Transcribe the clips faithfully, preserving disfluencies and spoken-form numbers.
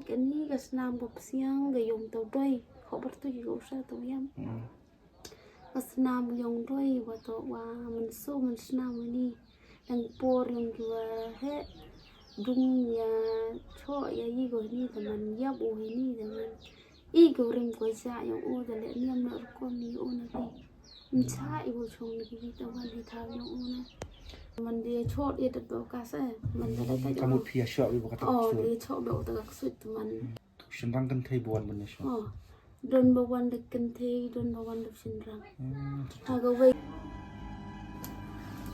Kani ka snam ka psiang ka yong to doi. Kho bar tu ji ko sa to yam. Hmm. Ka snam yong doi wa to wa man so man snam ni. Dang por yong ki wa he. Dung ya cho ya yi ko ni ta man yap o he ni ta man. I ko ring ko sa yong o ta le niam na ko ni o na ki. Mcha i bu chong ni ki ta wan hi thaw yong u na. Man de chot i dat ba ka sa. Man da da ka Ka mut phi ya shwa bi ba ka tak Oh, chot. De chot ba u ta ka sut man. Shin rang kan thei buan ban ya shwa. Oh. Don ba wan da kan thei, don ba wan da shin rang. Hmm, Ha ga wei.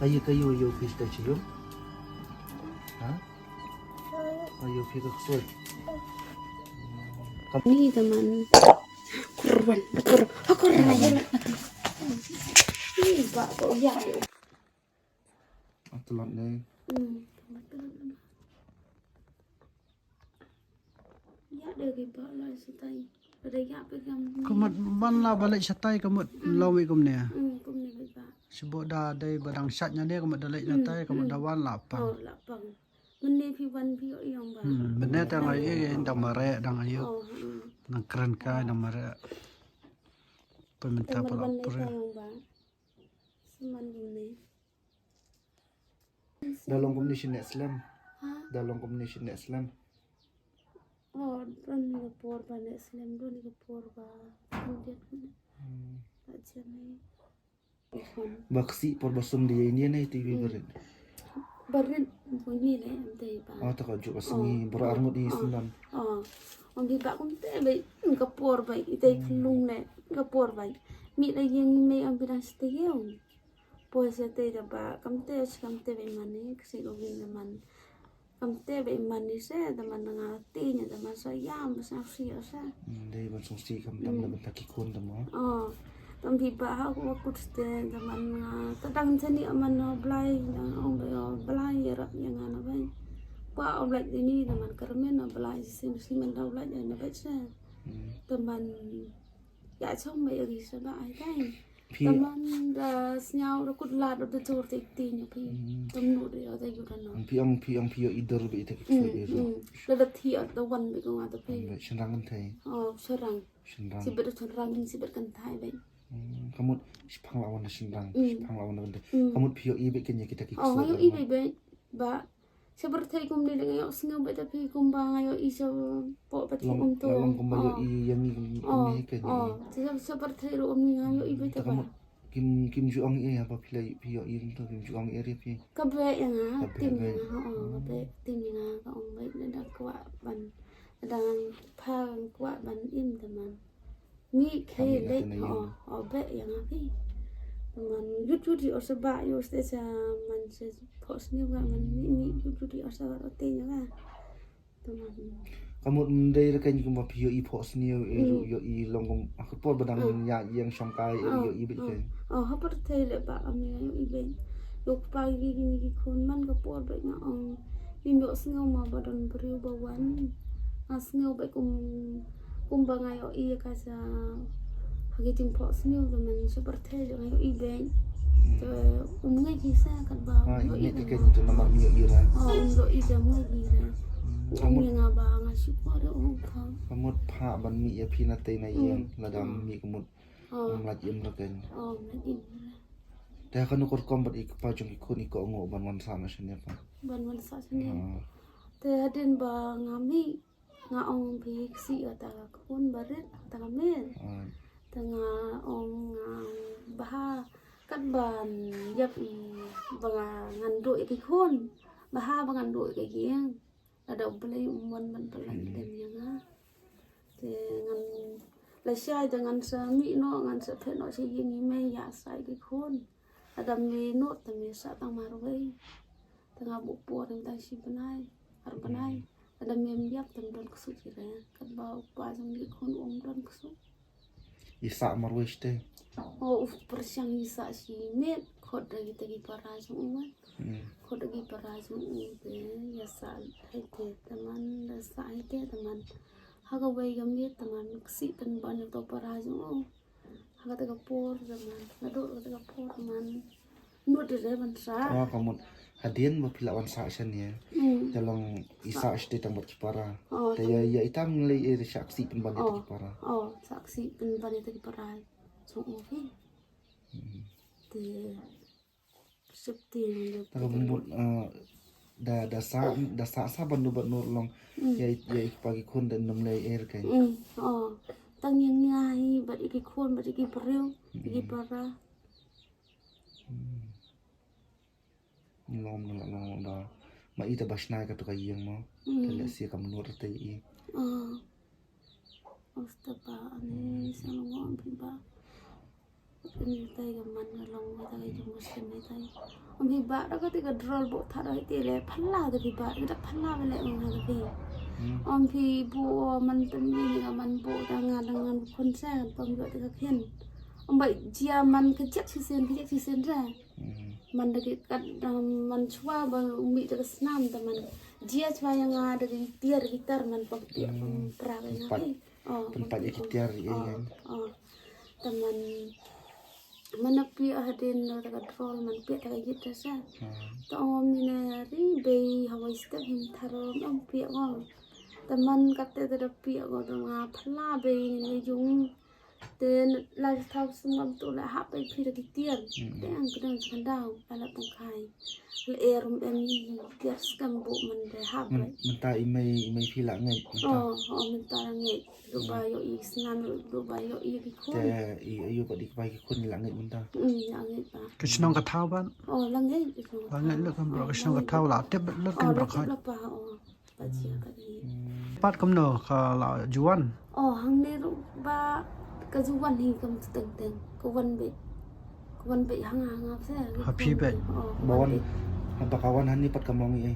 Ayo kayo yo phi sta chiyo. Ha? Ayo phi ka sut. Ni ta man. Kurban, kur, ha kurban aja lah. Ih, bak kok ya. Atulat ne. Hmm. Ya deh ki bak lah setai. Pada ya pegang. Ka mut ban la ba leit shatai ka mut lawi kumne. Hmm, kumne ba. Shibuk da dei ba dang shat nya ne ka mut da leit shatai ka mut da wan la pang. Oh, la pang. Mynne phi wan phi ïoh ïong ba. Hmm, mynne tang ai ai dang mareh dang ayo. Oh, hmm. Nang kren kai dang mareh. Pynmynta pala pre. Seman kumne. Da long kumne shin ne slem. Ha? Da long kumne shin ne slem. Oh, don ni ka por ba ne slem, don ni ka por ba. Kumne. Hmm. Ba jam ni. Ba ksi por ba sum di ini ne ti bi berit. Berit bunyi ne ente ba. Oh, ta ka juk ba sngi, bra armut ni sendam. Oh. Ong bi ba kumte ba ka por ba ite klung ne ka por ba. Mi la yeng me ong bi dang stay yong. Poi sa te da ba kamte kamte ba mane ksi ko bi man. Kamte ba i man ni se da man nga ti nya da man sa yam ba sa si sa. Hmm, dei ban song si kam tam da ban taki kun da ma. Oh, tam bi ba ha ko kut te da man nga ta dang chani aman no blai dang ong ba yo blai ya rap ya nga na bai. Ba ong blai ni da man kermen no blai si si man da blai ya na bai se. Hmm. Da man ya chong ba ya ri sa ba ai kai. Phi Taman da sñiaw da kut lad da jor te ti ña phi. Hmm. Tam nu de da yu da no. Phi ong phi ong phi yo i dor be ita ki Hmm, ksoi de so. Hmm. Da da thi da wan be ko nga da phi. Be shin rang kan thai. Oh, shin rang. Shin rang. Si bet shin rang si bet kan thai be. Hmm, ka mut shi phang la wan da shin rang. Hmm. Shi phang la wan da kan thai. Hmm. Ka mut phi yo i be ken ya kita ki Oh, ksoi nga yo de i ma. Be be. Ba Sa pyrthei kumne de nga ïohsngew bad da phi kumba nga ïohi sa pok pat Long, um to. Long kumba ïohi ïa ngi kum Oh, ne hi ka ngi. Oh. Sa, sa pyrthei ruh um ne nga ïohi bad da Ka ba. mut kim, kim ju ong ïa ba phi la phi ïohi to kim ju ong ïa ri phi. Ka beh ïa nga, Ka beh tim ïa beh. nga, oh, ka beh tim ïa nga, ka ong beh na da kwah ban. Na da pha kwah ban im da man. Mih khie leit, oh, oh, beh ïa nga phi. Te man yut yut ïa u sa bah ïa u ste sa man sa phohsniew ka man mih mih yut yut ïa u sa bah te ïa nga. Te man. Ka mut ndei re ka ngi kumba phi ïohi phohsniew ïa ruh ïohi long kum ha ka por ba dang ïa ïeng shong kai ïohi beit ka. Oh, ha pyrthei leh ba kam ïohi beit. Ïoh kpa ki kine ki khun man ka por beit nga ong. Ngim ïohsngew ma ba don briew ba wan. Nga sngew beit kum, kumba nga ïohi ïa ka sa ha ki jingphohsniew te man sa pyrthei nga ïohi beit. Te um ngeit hi sa katba Ah, ïohi ïa ka ïa nga. Jong namar mi ïohi ra. Oh, um ïohi te um ngeit hi ra. Hmm, Um ka mut ïa nga ba nga shu kwah da um ka. Ka mut pha ban mih ïa phi na tei na ïeng lada mih ka mut Oh. Ym lait im ra ken. Oh, ym lait im ra. Te ha kano ka rukom bad i kpa jong ki khun i ko ngo ban wan sah na shane pa. Ban wan sah shane. Ah. Te hadien ba nga mih nga ong phi ksi ïa ta ka khun barit ta ka mer. Ah. Te nga ong nga bha kat ban ïap i ba nga ngan duh ïa ki khun. Bha ba ngan duh ïa ki ïeng. Lada U Blei um wan ban pyllait lem ïa nga. Te ngan lashai te ngan sa mih noh, ngan sa phet noh sha ïing i mei ïa sa ïa ki khun. Lada me nud te me sah tang marwei. Te nga buh por tang shi bnai, ar bnai. Lada mem ïap te me don ksuid ki re. Katba u kpa jong ki khun um don ksuid. I sah marwei shatei. O, u pyrshang i sah shimet, khot da kita ki para jong u. Hmm. Khot da ki para jong u te, ïa sah hai te, te man, da sah hai te, te man. Ha kawei ka miet, te man, ksih pynban ïa uto para jong u. Ha kata ka por, te man, naduh kata ka por, te man. Nud de ban sah. Ah, ka mut. Hadien ba phi la wan sah shen ïa. Hmm. Te long i sah shatei tang bad ki para. Oh, te ïa, ïa ita ngi lei eh sah ksih pynban ïa ki para. Oh, sah ksih pynban ïa ki para. Song o phi. Hmm. Te sip ti ngi. Ta ka bun bun, eh, da, da sah, da sah sah ban du bad Nur long. Hmm. Ïa, ïa i kpa ki khun da nym lei eh kai. Hmm. Oh. Tang ïa ngi hi bad i ki khun bad i ki briew, i ki para. Hmm. Ngom na la long da. Ma ita ba shna ka tu ka ïing mo. Mm. Ka leh sia kam nur te i. Ah. Osta ba ani sa ngom phi ba. Ni tai ka man ka long ka tai jong ka sem ni tai. Om phi ba da ka te ka drol bo tha da te le phala da phi ba da phala ba le ong ha te. Mm. Om phi bo man tum ni ka man bo da nga da ngan khun sa pom yo te ka khin. Om ba jia man ka jek si sen ka jek si sen ra. Mm. Man da ki kat, um, man chwa ba u mih da ka snam ta man. Jia chwa ïa nga da ki tiar ki tar man pang tiar pang pra ka nga. Pynpat. Hi. Oh, pynpat ïa ki tiar ïa nga. Oh. Ta man, man na pia hadien na ta ka drol man pia ta ka yit ta sa. Hmm. Ta ong ni na ri bei hawai step hin tharom am pia ong. Ta man kat ta da pia ong ta nga phala bei ni yung. Te la thaw sngam tu la hap bai phi da ki tiar. Mm. Te ang kdang khandau la la tong khai. La er um em ni tiar skam bu man de hap bai. Mynta i mei, i mei phi la ngeit mynta. Oh, oh mynta la ngeit. Du ba yo i snam, du ba yo i ki khun. Te i ayu ba dik bai ki khun la ngeit mynta. Mm, la ngeit ba. Ka shnong ka thaw ban. Oh, la ngeit. La ngeit la kan bro ka shnong ka thaw la tip la kan bro khai. La pa oh. Ba jia ka di. Pat kumno ka la juan? Oh, hangne ruh ba ka juan hi kam teng teng. Ka wan beit. Ka wan beit hanga hanga se. Ha phi beit. Oh, ba wan. Ba ka wan hani pat ka mong i.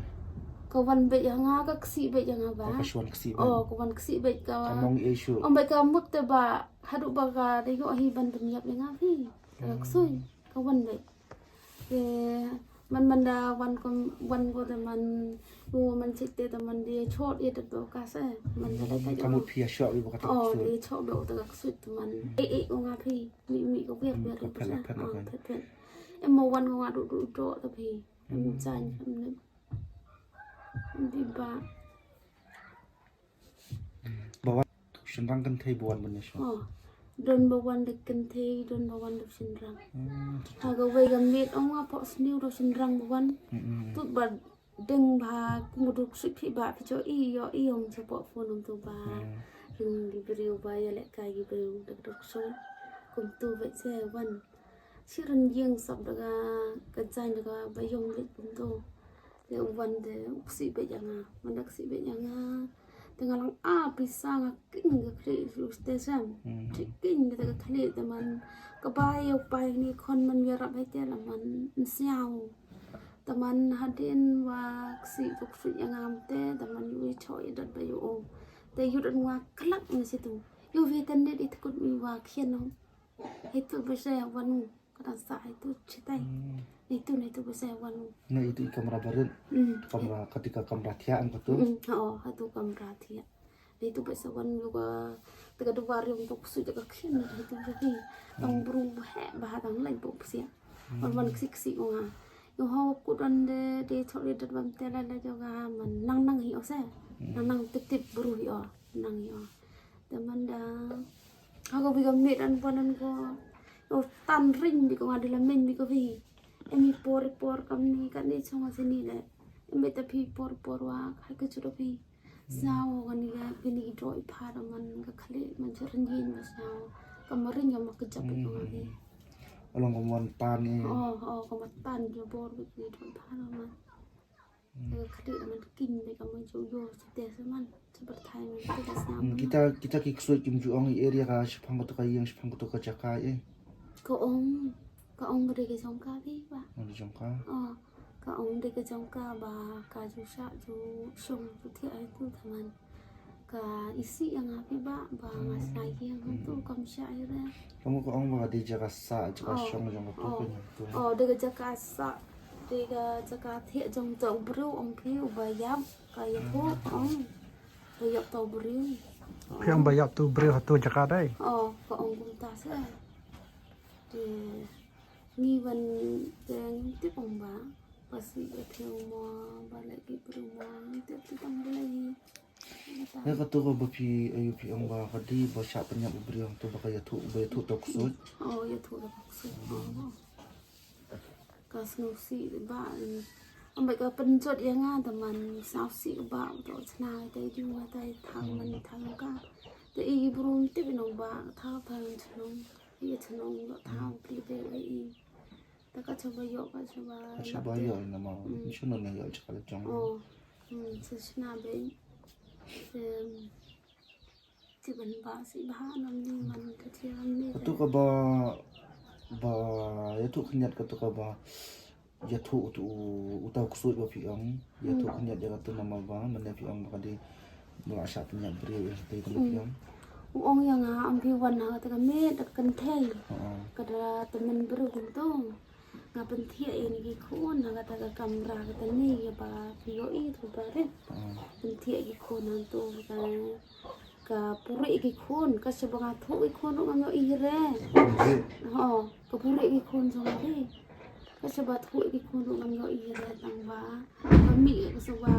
Ka wan beit hanga ka ksi beit hanga ba. Ka shuan ksi beit. Oh, ka wan ksi beit ka. Ka mong i shu. Om beit ka mut te ba haduh ba ka de yo hi ban pynïap le nga phi. Ka ksui. Ka wan beit. Te man man da wan ko wan ko te man ko man chit te te man de chot ye te to ka se man da le ta ka mut phi ya shwa wi ba ka ta. Oh, de chot do te ka ksut te man. E e ko nga phi mi mi ko phi phi ka phet la phet la phet. Em mo wan ko nga du du do te phi. Em jan em ne. Em bi ba. Ba wan shynrang kynthei ba wan ban ïa shong. Oh. Don ba wan da kynthei, don ba wan da shynrang. Hmm, tu, tu. Ha kawei ka miet ong nga pok sniew da shynrang ba wan. Hmm, hmm, hmm. Tut ba deng ba kum ka duk sik phi ba phi cho i yo i ong cha pok phone ong tu ba. Hmm. Ring ki briew ba ïa leh kai ki briew da ka duk suk. Kum tu beit se wan. Shi rynïeng sap da ka, ka jaiñ da ka ba ïong leit bun to. Te u wan te u ksih beit ïa nga. Man da ksih beit ïa nga. Te nga lang a pisa nga king ka khlieh shu station. Hmm. Te king te ka khlieh te man ka bai u bai ni khon man ïarap hai te la man nsiaw. Te man hadien wa ksih u ksih ïa nga te te man yu i choi dat ba yu o. Te yu dat nga klak ni situ. Yu vi ten det i tkut mi wa khian no. Hitu bese wan u, ka dang sa hitu chitai. Hmm. Hitu, hitu bese wan u. Na hitu i kamra barit. Hmm. Kamra, katika kamra thiah ang katu. Hmm, oh, hitu kamra thiah. Hitu bese wan u ka, tika dua riung tu kusu jaga khin, hitu jadi. Tang bru he, bah tang lain bu psia. Hmm. Wan wan ksik ksik u nga. Yo ho ku don de, de chok de dat bam tela la jaga man nang nang hi o se. Hmm. Nang nang tip tip bru hi o, nang hi o. Te man da ha ko bi ka miet an pon an ko. Yo tan ring bi ko nga de la men bi ko bi. Em i por i por kam ni ka ni chong a sini le. Em beta phi por i por wa hai ka churo phi. Sao ka ni ka bi ni dro i pha da man ka khali man chur ring ba sao. Ka ma ring ka ma ka jap i ko nga bi. Along ka mon tan ni. Oh, oh, ka ma tan jo bor bi ni dro i pha da man. Ka khadi man king de ka man ju yo, site se man, super thai man, kita snam. Hmm, kita, kita ki ksuid kim ju ong i area ka shipang ka to ka ïing, shipang ka to ka jaka eh. Ka ong, ka ong ka de ka jong ka phi ba. Ong de jong ka. Oh, ka ong de ka jong ka ba, ka ju sha, ju shong, ju thiah ai tu thaman. Ka isih ïa nga phi ba, ba nga snai ïa nga tu kam sha ïa re. Ka mut ka ong ba ka dei jaka sah, jaka shong jong ka tu ka nyam tu. Oh, dei ka jaka sah, dei ka jaka thiah jong ta u briew ong phi u ba ïap, ka ïap hu ka ong. Ba ïap ta u briew. Phi ong ba ïap tu u briew ha tu jaka dei. Oh, ka ong kumta se. Te ngi wan te ngi tip ong ba. Ka si ka theu mo, ba leh ki briew mo, ni te tu tang ba leh ni. Ïa katu kaba phi, ayu phi ong ba ka dei ba shah pynïap u briew hangtu ba ka ïathuh, ba ïathuh tau ksuid. Oh, ïathuh tau ksuid. Oh. Ka sngewsih ba, ym ba ka pynjot ïa nga da man sngewsih ba to chna te ju nga tai thang man thang ka. Te i brum te binong ba thang thang chnong, i chnong ba thang pli te i. Ta ka chaba ïoh, ka chaba. Ka chaba ïoh na ma. Mm. Shu na ïoh chaka le jong. Oh. Hmm, sa shna be. Em, ti ban ba si ba nam ni man ka ti ram ni. Katu kaba, ba, ïathuh khyndiat katu kaba. Ïathuh tu u tau ksuid ba phi ong. Ïathuh khyndiat ïa katu namar ba, mane phi ong ba ka dei. Ba la shah pynïap briew ïa katu namar phi ong. U ong ïa nga, am phi wan ha kata ka miet, da ka kynthei. Ha. Ka da tymmen briew kumtu. Nga pynthiah ïa ki khun ha kata ka kamra kata ne ïa ba phi ïohi tu ba rit. Hmm. Pynthiah ki khun hangtu ka, ka puri ki khun, ka shaba nga thuh ki khun ruh ngam ïohi re. Puri. Ho, ka puri ki khun jong nga re. Ka shaba thuh ki khun ruh ngam ïohi re tang ba. Ka mih ka shaba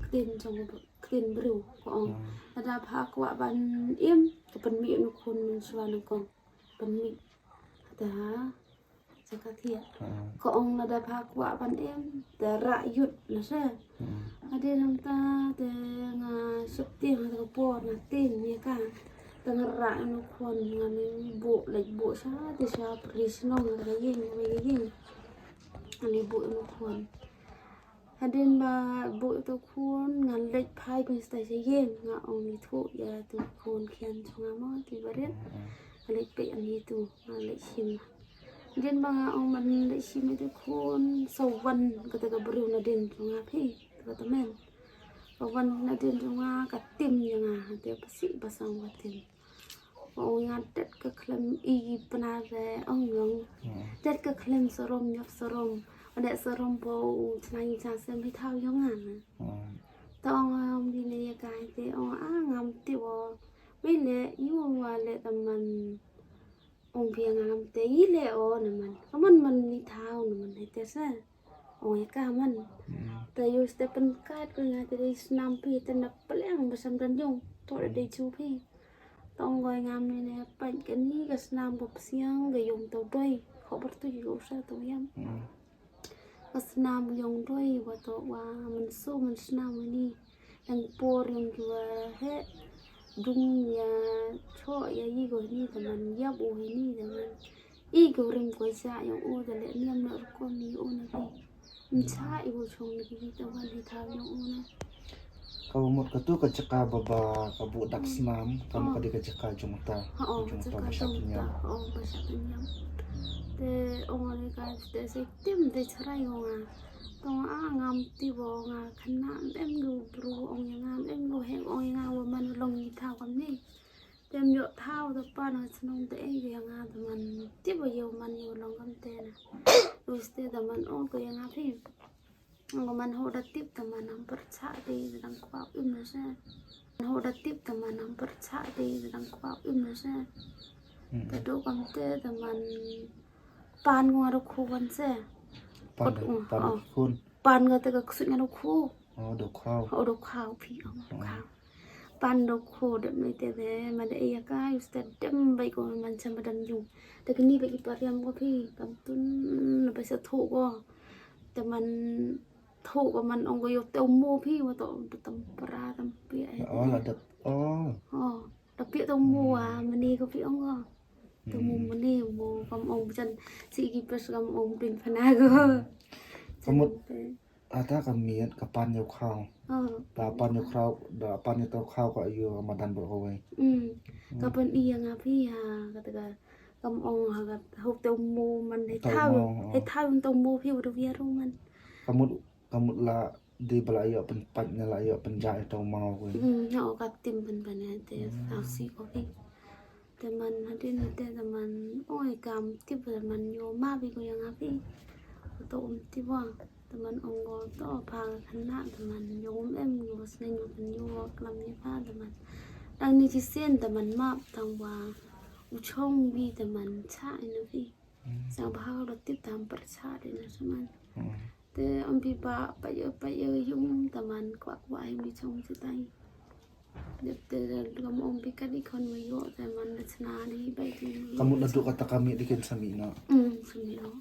ktien jong ktien briew ka ong. Hmm. Lada pha kwah ban im, ka pynmih u khun mynshuwa nyngkong. Pynmih. Kata ha. Sa ka thiah. Hmm. Ka ong lada pha kwah ban im, te rah ïud na sa. Hmm. Hadien nangta te nga sheptieng ha ka por nga tieng ïa ka. Te nga rah ïa u khun, nga leit buh, leit buh sha te sha pyrshah shnong, ha ka ïing, ha ka ïing. Nga leit buh ïa u khun. Hadien ba buh ïa u khun, nga leit phai pyn stai sha ïing, nga ong ïathuh ïa u khun khian jong nga mo, ti barit. Nga leit peit ïa u, nga leit shim. Hadien ba nga ong ban leit shim ïa u khun, sa wan kata ka briew nadien jong nga phi, kata ka tymmen. Ka wan nadien jong nga ka tim ïa nga, te pasi ba sang ka tim. Ong nga, dat ka khlem i pynare ong ong. Hmm. Dat ka khlem sarom ñiap sarom. Ong dat sarom po u chnai cha sem hi thaw ïong nga na. Hmm. Ta ong ong bi ne ïa ka te ong a ngam tip o. Wi le yu wa le ta man. Ong bi ngam te i le o na man. Ka man man ni thaw na man te sa. Ong ïa ka man. Hmm. Te ïa u step pynkat ko nga te dei snam phi te na pylliang ba sam dan jong. To da dei chu phi. Tong ko ngam ne ne pait kani ka snam ba psiang ka yong to doi. Kho bar tu yu sa to yam. Hmm. Ka snam yong doi wa to wa man so man snam ni. Yang por yang ki wa he dung ya cho ya yi go ni da man ya bo ni da man. I go rim ko sa yang o da le niam na ko ni o na ki. Mcha i go chong ni ki ta wan hi thaw yang o na. Ka mut katu ka jaka ba ba ka bu dak snam, ka mut ka dei ka jaka jong ta. Ha, oh, jong ta ba shah pynïap. Oh, ba shah pynïap. Te ong ni ka te se tim te chrai ong a. Tong a ngam ti bo nga khana em lu bru ong ïa nga em lu he ong ïa nga wa man long ni thaw kam ni. Tem ïoh thaw da pan ha chnong te ei ïa nga da man ti bo ïa man ïa long kam te na. Us te da man ong ko ïa nga phi. Ong ko man ho da tip da man am pyrchah te da dang kwah im na sa. Ho da tip da man am pyrchah te da dang kwah im na sa. Hmm. Ta do kam te da man pan ko nga ro khu wan se. Pan da, pan ko khun. Pan ka te ka ksut nga do kho. Oh, do kho. Oh, do kho phi, oh, do kho. Pan do kho dep ni te de, ma de ïa ka, yu sta dem bai ko man cham badan yu. Te kini bai ki pariam ko phi, kam tun na bai sa tho ko. Te man tho ko man ong ko yu te mo phi, wa to tam pra tam pi ai. Oh, la dep. Oh. Oh. Tapi tu mua mani ko pi ong ko. Tu mu mani mu kam ong chan si ki pes kam ong pin phana ko. Ka mut ata ka miet ka pan ïa u khaw. Da pan ïa u khaw, da pan ïa u khaw ka ïa ka madan bro ko wei. Ka pan ïa nga phi ha kata ka kam ong ha ka hok tu mu man he thaw. He thaw tu mu phi wa du ïa ru man. Ka mut Ka mut la dei ba la ïoh pynpait ne la ïoh pynjah ïa u maw ko. Hmm, ïa ka tim pynpait ne te thaw si ko phi. Te man hadien te te man oi kam tip te man ïoh ma phi ko ïa nga phi. To um tip wa. Te man ong ko to pha khana te man ïoh um em ïoh sne ïoh pyn ïoh klam ïa pha te man. Dang ni chi sien te man map tang wa u chong wi te man cha ïa na phi. Sa bha da tip tam pyrchah de na sa man. Hmm. Te ym phi ba pa yo pa yo yung taman kwak kwak hi mi chong chitai. Dep te da kam ym phi kat i khon ma yo taman da chna di ba i tu. Ka mut naduh kata ka mih di kin sa mih noh. Hmm, sumi no.